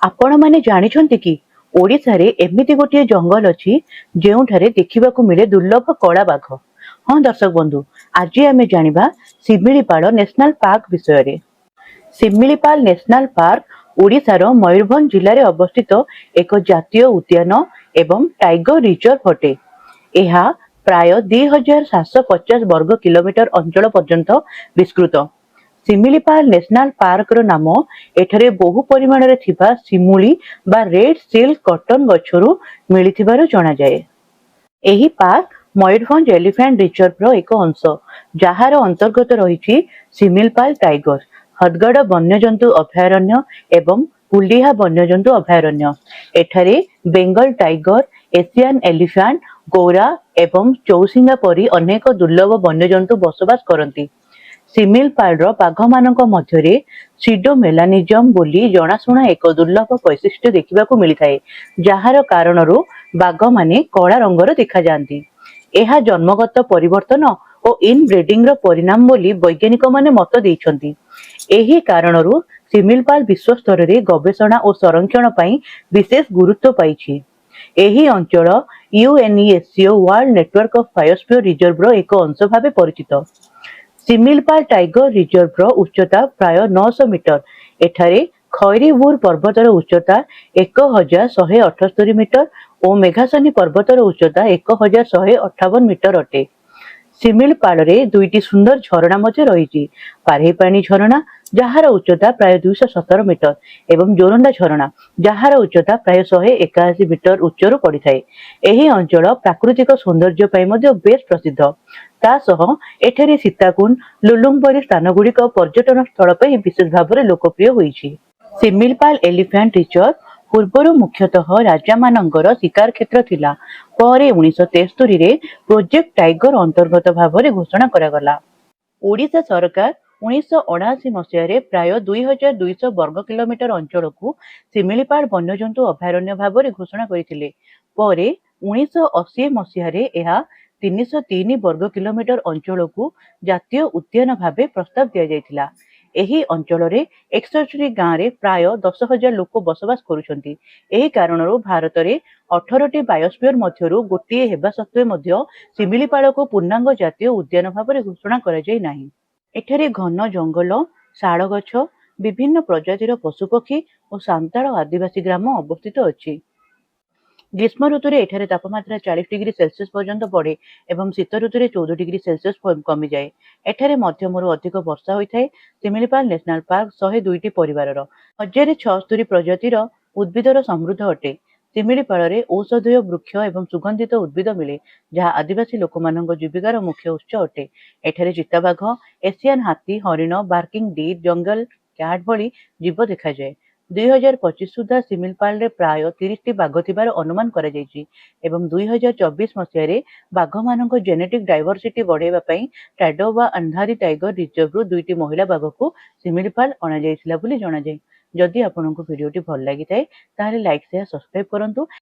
ଆପଣମାନେ ଜାଣିଛନ୍ତି କି, ଓଡ଼ିଶାରେ ଏମିତି ଗୋଟିଏ ଜଙ୍ଗଲ ଅଛି, ଯେଉଁଠାରେ ଦେଖିବାକୁ ମିଳେ ଦୁର୍ଲଭ କଳା ବାଘ? ହଁ ଦର୍ଶକ ବନ୍ଧୁ, ଆଜି ଆମେ ଜାଣିବା ଶିମିଳିପାଳ ନ୍ୟାସନାଲ ପାର୍କ ବିଷୟରେ। ଶିମିଳିପାଳ ନ୍ୟାସନାଲ ପାର୍କ ଓଡ଼ିଶାର ମୟୂରଭଞ୍ଜ ଜିଲ୍ଲାରେ ଅବସ୍ଥିତ ଏକ ଜାତୀୟ ଉଦ୍ୟାନ ଏବଂ ଟାଇଗର ରିଜର୍ଭ ଅଟେ। ଏହା ପ୍ରାୟ 2750 ବର୍ଗ କିଲୋମିଟର ଅଞ୍ଚଳ ପର୍ଯ୍ୟନ୍ତ ବିସ୍ତୃତ। ଶିମିଳିପାଳ ନ୍ୟାସନାଲ ପାର୍କର ନାମ ଏଠାରେ ବହୁ ପରିମାଣରେ ଥିବା ଶିମୁଳି ବା ରେଡ ସିଲ୍କ କଟନ ଗଛରୁ ମିଳିଥିବାରୁ ଜଣାଯାଏ। ଏହି ପାର୍କ ମୟୂରଭଞ୍ଜ ଏଲିଫ୍ୟାଣ୍ଟ ରିଜର୍ଭର ଏକ ଅଂଶ, ଯାହାର ଅନ୍ତର୍ଗତ ରହିଛି ଶିମିଳିପାଳ ଟାଇଗର, ହଦଗଡ଼ ବନ୍ୟଜନ୍ତୁ ଅଭୟାରଣ୍ୟ ଏବଂ କୁଲଡିହା ବନ୍ୟଜନ୍ତୁ ଅଭୟାରଣ୍ୟ। ଏଠାରେ Bengal tiger, Asian elephant, Gaura ଏବଂ ଚୌସିଙ୍ଗା ପରି ଅନେକ ଦୁର୍ଲଭ ବନ୍ୟଜନ୍ତୁ ବସବାସ କରନ୍ତି। ଶିମିଳିପାଳର ବାଘମାନଙ୍କ ମଧ୍ୟରେ ସିଡୋମେଲାନିଜମ ବୋଲି ଜଣାଶୁଣା ଏକ ଦୁର୍ଲଭ ବୈଶିଷ୍ଟ୍ୟ ଦେଖିବାକୁ ମିଳିଥାଏ, ଯାହାର କାରଣରୁ ବାଘମାନେ କଳା ରଙ୍ଗର ଦେଖାଯାଆନ୍ତି। ଏହା ଜନ୍ମଗତ ପରିବର୍ତ୍ତନ ଓ ଇନବ୍ରିଡିଂର ପରିଣାମ ବୋଲି ବୈଜ୍ଞାନିକମାନେ ମତ ଦେଇଛନ୍ତି। ଏହି କାରଣରୁ ଶିମିଳିପାଳ ବିଶ୍ୱ ସ୍ତରରେ ଗବେଷଣା ଓ ସଂରକ୍ଷଣ ପାଇଁ ବିଶେଷ ଗୁରୁତ୍ୱ ପାଇଛି। ଏହି ଅଞ୍ଚଳ ୟୁଏନଇଏସସିଓ ୱାର୍ଲଡ ନେଟୱାର୍କ ଅଫ ବାୟୋସ୍ଫିୟର ରିଜର୍ଭର ଏକ ଅଂଶ ଭାବେ ପରିଚିତ। ଶିମିଳିପାଳ ଟାଇଗର ରିଜର୍ଭର ଉଚ୍ଚତା ପ୍ରାୟ 900 ମିଟର। ଏଠାରେ ଖଇରିବୁର ପର୍ବତର ଉଚ୍ଚତା 1178 ମିଟର ଓ ମେଘାସନୀ ପର୍ବତର ଉଚ୍ଚତା 1158 ମିଟର ଅଟେ। ଶିମିଳିପାଳରେ ଦୁଇଟି ସୁନ୍ଦର ଝରଣା ମଧ୍ୟ ରହିଛି: ପାରେଇପାଣି ଝରଣା, ଯାହାର ଉଚ୍ଚତା ପ୍ରାୟ 217 ମିଟର ଏବଂ ଜୋରନ୍ଦା ଝରଣା, ଯାହାର ଉଚ୍ଚତା ପ୍ରାୟ 181 ମିଟର ଉଚ୍ଚରୁ ପଡ଼ିଥାଏ। ଏହି ଅଞ୍ଚଳ ପ୍ରାକୃତିକ ସୌନ୍ଦର୍ଯ୍ୟ ପାଇଁ ମଧ୍ୟ ବେଶ ପ୍ରସିଦ୍ଧ। ତା ସହ ଏଠାରେ ସୀତାକୁଣ୍ଡ, ଲୁଲୁଙ୍ଗ ପରି ସ୍ଥାନଗୁଡ଼ିକ ପର୍ଯ୍ୟଟନ ସ୍ଥଳ ପାଇଁ ବିଶେଷ ଭାବରେ ଲୋକପ୍ରିୟ ହୋଇଛି। ଶିମିଳିପାଳ ଏଲିଫ୍ୟାଣ୍ଟ ରିଜର୍ଭ ପୂର୍ବରୁ ମୁଖ୍ୟତଃ ରାଜାମାନଙ୍କର ଶିକାର କ୍ଷେତ୍ର ଥିଲା। ପରେ 1973ରେ ପ୍ରୋଜେକ୍ଟ ଟାଇଗର ଅନ୍ତର୍ଗତ ଭାବରେ ଘୋଷଣା କରାଗଲା। ଓଡ଼ିଶା ସରକାର 1979 ମସିହାରେ ପ୍ରାୟ 2200 ବର୍ଗ କିଲୋମିଟର ଅଞ୍ଚଳକୁ ଶିମିଳିପାଳ ବନ୍ୟଜନ୍ତୁ ଅଭୟାରଣ୍ୟ ଭାବରେ ଘୋଷଣା କରିଥିଲେ। ପରେ 1980 ମସିହାରେ ଏହା 303 ବର୍ଗ କିଲୋମିଟର ଅଞ୍ଚଳକୁ ଜାତୀୟ ଉଦ୍ୟାନ ଭାବେ ପ୍ରସ୍ତାବ ଦିଆଯାଇଥିଲା। ଏହି ଅଞ୍ଚଳରେ 61 ଗାଁରେ ପ୍ରାୟ 10,000 ଲୋକ ବସବାସ କରୁଛନ୍ତି। ଏହି କାରଣରୁ ଭାରତରେ 18ଟି ବାୟୋସ୍ଫିୟର ମଧ୍ୟରୁ ଗୋଟିଏ ହେବା ସତ୍ତ୍ୱେ ମଧ୍ୟ ଶିମିଳିପାଳକୁ ପୂର୍ଣ୍ଣାଙ୍ଗ ଜାତୀୟ ଉଦ୍ୟାନ ଭାବରେ ଘୋଷଣା କରାଯାଇ ନାହିଁ। ଏଠାରେ ଘନ ଜଙ୍ଗଲ, ଶାଳ ଗଛ, ବିଭିନ୍ନ ପ୍ରଜାତିର ପଶୁପକ୍ଷୀ ଓ ସାନ୍ତାଳ ଆଦିବାସୀ ଗ୍ରାମ ଅବସ୍ଥିତ ଅଛି। ଗ୍ରୀଷ୍ମ ଋତୁରେ ଏଠାରେ ତାପମାତ୍ରା 40 ଡିଗ୍ରୀ ସେଲସିୟସ ପର୍ଯ୍ୟନ୍ତ ବଢ଼େ ଏବଂ ଶୀତ ଋତୁରେ 14 ଡିଗ୍ରୀ ସେଲସିୟସ କମିଯାଏ। ଏଠାରେ ମଧ୍ୟମରୁ ଅଧିକ ବର୍ଷା ହୋଇଥାଏ। ଶିମିଳିପାଳ ନ୍ୟାସନାଲ ପାର୍କ 102ଟି ପରିବାରର 1076 ପ୍ରଜାତିର ଉଦ୍ଭିଦର ସମୃଦ୍ଧ ଅଟେ। ଶିମିଳିପାଳରେ ଔଷଧୀୟ ବୃକ୍ଷ ଏବଂ ସୁଗନ୍ଧିତ ଉଦ୍ଭିଦ ମିଳେ, ଯାହା ଆଦିବାସୀ ଲୋକମାନଙ୍କ ଜୀବିକାର ମୁଖ୍ୟ ଉତ୍ସ ଅଟେ। ଏଠାରେ ଚିତାବାଘ, ଏସିଆନ ହାତୀ, ହରିଣ, ବାର୍କିଂ ଡିର୍, ଜଙ୍ଗଲ କ୍ୟାଟ ଭଳି ଜୀବ ଦେଖାଯାଏ। 2025 ସୁଦ୍ଧା ଶିମିଳିପାଳରେ ପ୍ରାୟ 30ଟି ବାଘ ଥିବାର ଅନୁମାନ କରାଯାଇଛି ଏବଂ 2024 ମସିହାରେ ବାଘମାନଙ୍କ ଜେନେଟିକ ଡାଇଭରସିଟି ବଢ଼ାଇବା ପାଇଁ ତାଡୋବା ଅନ୍ଧାରୀ ଟାଇଗର ରିଜର୍ଭରୁ ଦୁଇଟି ମହିଳା ବାଘକୁ ଶିମିଳିପାଳ ଅଣାଯାଇଥିଲା ବୋଲି ଜଣାଯାଏ। ଯଦି ଆପଣଙ୍କୁ ଭିଡ଼ିଓଟି ଭଲ ଲାଗିଥାଏ, ତାହେଲେ ଲାଇକ୍, ସେୟାର, ସବସ୍କ୍ରାଇବ କରନ୍ତୁ।